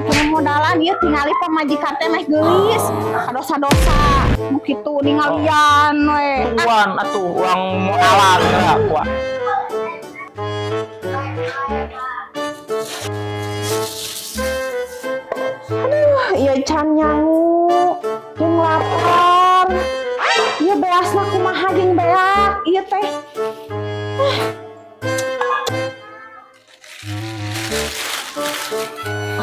Hayang kena modalan ieu, tingali pamajikan teh meh geulis. Kadosa-dosa nu kitu ningalian we. Tungguan atuh urang modalan geura kuat. Aduh, ieu can nyangu jeung lapar. Ieu beasna kumaha jeung beak ieu teh.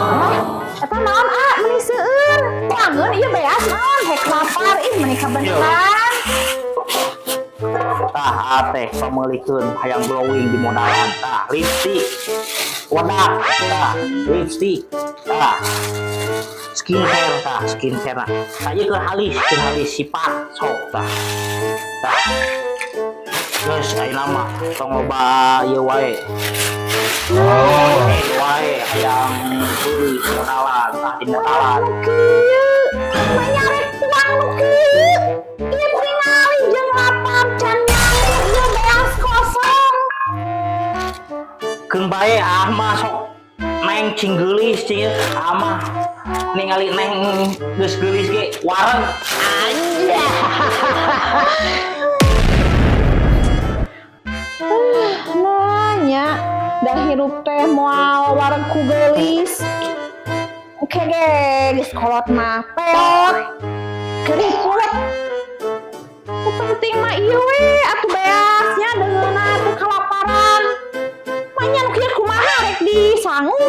Ah, eta naon ah meuni seueur. Wangeun ieu beas naon hek lapar ih meuni kabeneran. Tah teh pameulikeun hayang glowing di modalan. Tah lipstick. Wadah, tah lipstick. Tah skincare, tah skincare. Tah ieu keur halis sifat sok tah. Tah. Geus ayeuna mah tong loba ieu wae. Oh, wae hayang beuli modalan, tah di modalan. Nu kieu, manyarek uang nu kieu. Ieu tingali jeung lapar can nyangu ieu beas kosong. Keun bae ah mah sok neng cing geulis cing ah mah ningali neng geus geulis ge wareg anjay. Nanya dah hirup teh moal wareg ku geulis. Oke ge geus kolot mah peot. Keriput. Nu penting mah ieu we atuh beasnya deungeunna teu kalaparan. Manya nu kieu kumaha rek disangu.